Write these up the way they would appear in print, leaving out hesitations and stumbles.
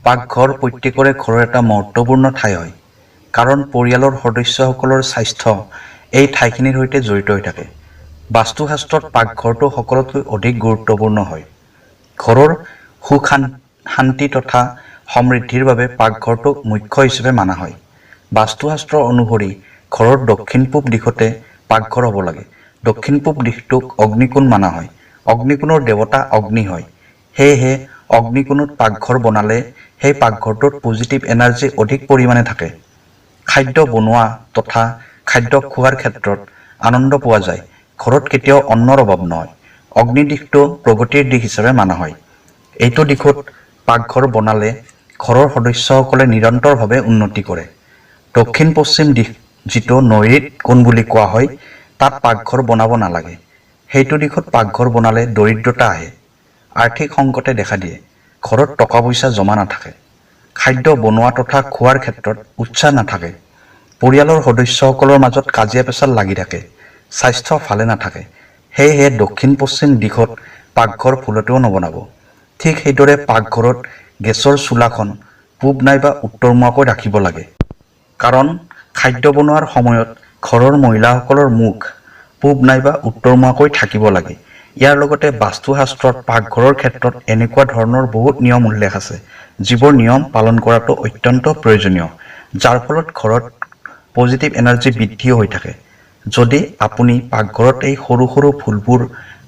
পাকঘৰ প্ৰত্যেকৰে ঘৰৰ এটা মহত্বপূৰ্ণ ঠাই হয়, কাৰণ পৰিয়ালৰ সদস্যসকলৰ স্বাস্থ্য এই ঠাইখিনিৰ সৈতে জড়িত হৈ থাকে। বাস্তুশাস্ত্ৰত পাকঘৰটো সকলোতকৈ অধিক গুৰুত্বপূৰ্ণ হয়। ঘৰৰ সুখ শান্তি তথা সমৃদ্ধিৰ বাবে পাকঘৰটোক মুখ্য হিচাপে মানা হয়। বাস্তুশাস্ত্ৰ অনুসৰি ঘৰৰ দক্ষিণ পূব দিশতে পাকঘৰ হ'ব লাগে। দক্ষিণ পূব দিশটোক অগ্নিকোণ মানা হয়। অগ্নিকোণৰ দেৱতা অগ্নি হয়। সেয়েহে অগ্নিকোণত পাকঘৰ বনালে সেই পাকঘৰটোত পজিটিভ এনাৰ্জি অধিক পৰিমাণে থাকে। খাদ্য বনোৱা তথা খাদ্য খোৱাৰ ক্ষেত্ৰত আনন্দ পোৱা যায়। ঘৰত কেতিয়াও অন্নৰ অভাৱ নহয়। অগ্নি দিশটো প্ৰগতিৰ দিশ হিচাপে মানা হয়। এইটো দিশত পাকঘৰ বনালে ঘৰৰ সদস্যসকলে নিৰন্তৰভাৱে উন্নতি কৰে। দক্ষিণ পশ্চিম দিশ, যিটো নৈঋত কোণ বুলি কোৱা হয়, তাত পাকঘৰ বনাব নালাগে। সেইটো দিশত পাকঘৰ বনালে দৰিদ্ৰতা আহে, আৰ্থিক সংকটে দেখা দিয়ে, ঘৰত টকা পইচা জমা নাথাকে, খাদ্য বনোৱা তথা খোৱাৰ ক্ষেত্ৰত উৎসাহ নাথাকে, পৰিয়ালৰ সদস্যসকলৰ মাজত কাজিয়া পেচাল লাগি থাকে, স্বাস্থ্য ভালে নাথাকে। সেয়েহে দক্ষিণ পশ্চিম দিশত পাকঘৰ ভুলতেও নবনাব। ঠিক সেইদৰে পাকঘৰত গেছৰ চোলাখন পূব নাইবা উত্তৰমুৱাকৈ ৰাখিব লাগে, কাৰণ খাদ্য বনোৱাৰ সময়ত ঘৰৰ মহিলাসকলৰ মুখ পূব নাইবা উত্তৰমুৱাকৈ থাকিব লাগে। ইয়াৰ লগতে বাস্তুশাস্ত্ৰত পাকঘৰৰ ক্ষেত্ৰত এনেকুৱা ধৰণৰ বহুত নিয়ম উল্লেখ আছে, যিবোৰ নিয়ম পালন কৰাটো অত্যন্ত প্ৰয়োজনীয়, যাৰ ফলত ঘৰত পজিটিভ এনাৰ্জি বৃদ্ধি হৈ থাকে। যদি আপুনি পাকঘৰত এই সৰু সৰু ভুলবোৰ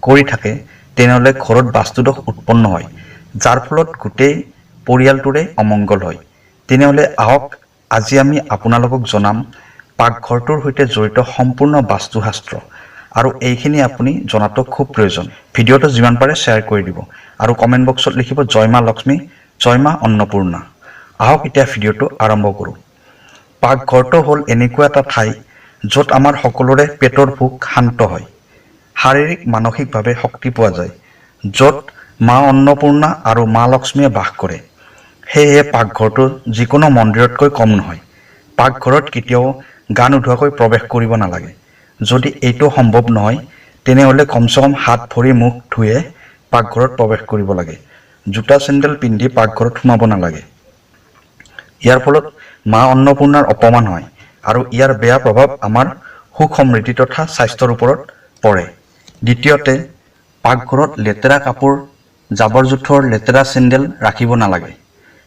কৰি থাকে, তেনেহ'লে ঘৰত বাস্তুদোষ উৎপন্ন হয়, যাৰ ফলত গোটেই পৰিয়ালটোৰে অমংগল হয়। তেনেহ'লে আহক, আজি আমি আপোনালোকক জনাম পাকঘৰটোৰ সৈতে জড়িত সম্পূৰ্ণ বাস্তুশাস্ত্ৰ, আৰু এইখিনি আপুনি জনাটো খুব প্ৰয়োজন। ভিডিঅ'টো যিমান পাৰে শ্বেয়াৰ কৰি দিব আৰু কমেণ্ট বক্সত লিখিব জয় মা লক্ষ্মী, জয় মা অন্নপূৰ্ণা। আহক এতিয়া ভিডিঅ'টো আৰম্ভ কৰোঁ। পাকঘৰটো হ'ল এনেকুৱা এটা ঠাই য'ত আমাৰ সকলোৰে পেটৰ ভোক শান্ত হয়, শাৰীৰিক মানসিকভাৱে শক্তি পোৱা যায়, য'ত মা অন্নপূৰ্ণা আৰু মা লক্ষ্মীয়ে বাস কৰে। সেয়েহে পাকঘৰটো যিকোনো মন্দিৰতকৈ কম নহয়। পাকঘৰত কেতিয়াও গা নোধোৱাকৈ প্ৰৱেশ কৰিব নালাগে। যদি এইটো সম্ভৱ নহয়, তেনেহ'লে কমচে কম হাত ভৰি মুখ ধুয়ে পাকঘৰত প্ৰৱেশ কৰিব লাগে। জোতা চেণ্ডেল পিন্ধি পাকঘৰত সোমাব নালাগে। ইয়াৰ ফলত মা অন্নপূৰ্ণাৰ অপমান হয় আৰু ইয়াৰ বেয়া প্ৰভাৱ আমাৰ সুখ সমৃদ্ধি তথা স্বাস্থ্যৰ ওপৰত পৰে। দ্বিতীয়তে, পাকঘৰত লেতেৰা কাপোৰ, জাবৰ জোঁথৰ, লেতেৰা চেণ্ডেল ৰাখিব নালাগে।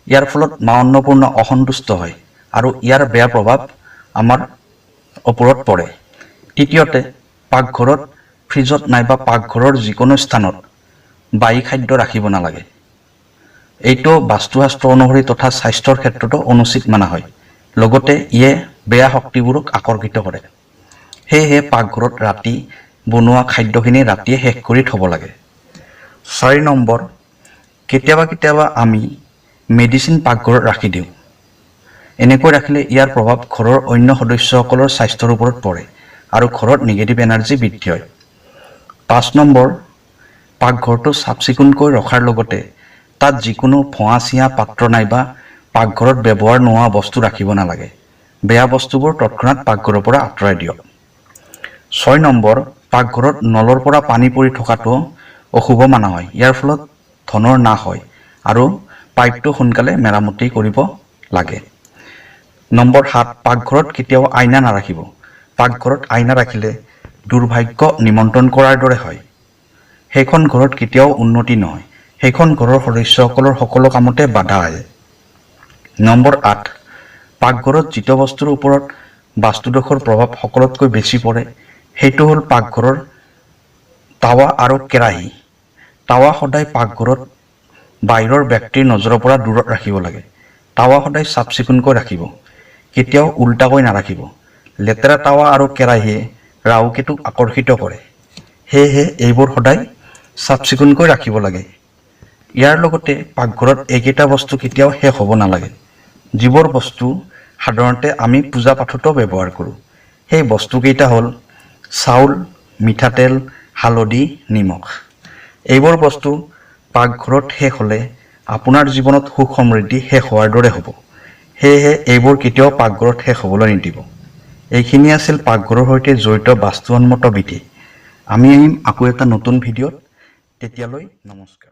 ইয়াৰ ফলত মা অন্নপূৰ্ণা অসন্তুষ্ট হয় আৰু ইয়াৰ বেয়া প্ৰভাৱ আমাৰ ওপৰত পৰে। তৃতীয়তে, পাকঘৰত ফ্ৰিজত নাইবা পাকঘৰৰ যিকোনো স্থানত বাহী খাদ্য ৰাখিব নালাগে। এইটো বাস্তুশাস্ত্ৰ অনুসৰি তথা স্বাস্থ্যৰ ক্ষেত্ৰতো অনুচিত মানা হয়। লগতে ইয়ে বেয়া শক্তিবোৰক আকৰ্ষিত কৰে। সেয়েহে পাকঘৰত ৰাতি বনোৱা খাদ্যখিনি ৰাতিয়ে শেষ কৰি থ'ব লাগে। 4 নম্বৰ, কেতিয়াবা কেতিয়াবা আমি মেডিচিন পাকঘৰত ৰাখি দিওঁ। এনেকৈ ৰাখিলে ইয়াৰ প্ৰভাৱ ঘৰৰ অন্য সদস্যসকলৰ স্বাস্থ্যৰ ওপৰত পৰে আৰু ঘৰত নিগেটিভ এনাৰ্জি বৃদ্ধি হয়। 5 নম্বৰ, পাকঘৰটো চাফ চিকুণকৈ ৰখাৰ লগতে তাত যিকোনো ভঙা চিঙা পাত্ৰ নাইবা পাকঘৰত ব্যৱহাৰ নোহোৱা বস্তু ৰাখিব নালাগে। বেয়া বস্তুবোৰ তৎক্ষণাত পাকঘৰৰ পৰা আঁতৰাই দিয়ক। 6 নম্বৰ, পাকঘৰত নলৰ পৰা পানী পৰি থকাটো অশুভ মানা হয়। ইয়াৰ ফলত ধনৰ নাশ হয় আৰু পাইপটো সোনকালে মেৰামতি কৰিব লাগে। নম্বৰ 7, পাকঘৰত কেতিয়াও আইনা নাৰাখিব। পাকঘৰত আইনা ৰাখিলে দুৰ্ভাগ্য নিমন্ত্ৰণ কৰাৰ দৰে হয়। সেইখন ঘৰত কেতিয়াও উন্নতি নহয়। সেইখন ঘৰৰ সদস্যসকলৰ সকলো কামতে বাধা আহে। নম্বৰ 8, পাকঘৰত যিটো বস্তুৰ ওপৰত বাস্তুদোষৰ প্ৰভাৱ সকলোতকৈ বেছি পৰে, সেইটো হ'ল পাকঘৰৰ টাৱা আৰু কেৰাহী। টাৱা সদায় পাকঘৰত বাহিৰৰ ব্যক্তিৰ নজৰৰ পৰা দূৰত ৰাখিব লাগে। টাৱা সদায় চাফ চিকুণকৈ ৰাখিব, কেতিয়াও উল্টাকৈ নাৰাখিব। লেতেৰা টাৱা আৰু কেৰাহীয়ে ৰাহুকেতুক আকৰ্ষিত কৰে। সেয়েহে এইবোৰ সদায় চাফ চিকুণকৈ ৰাখিব লাগে। ইয়াৰ লগতে পাকঘৰত এইকেইটা বস্তু কেতিয়াও শেষ হ'ব নালাগে, যিবোৰ বস্তু সাধাৰণতে আমি পূজা পাঠতো ব্যৱহাৰ কৰোঁ। সেই বস্তুকেইটা হ'ল চাউল, মিঠাতেল, হালধি, নিমখ। এইবোৰ বস্তু পাকঘৰত শেষ হ'লে আপোনাৰ জীৱনত সুখ সমৃদ্ধি শেষ হোৱাৰ দৰে হ'ব। সেয়েহে এইবোৰ কেতিয়াও পাকঘৰত শেষ হ'বলৈ নিদিব। এইখিনি আছিল পাকঘৰৰ সৈতে জড়িত বাস্তুসন্মত বিধি। আমি আহিম আকৌ এটা নতুন ভিডিঅ'ত। তেতিয়ালৈ নমস্কাৰ।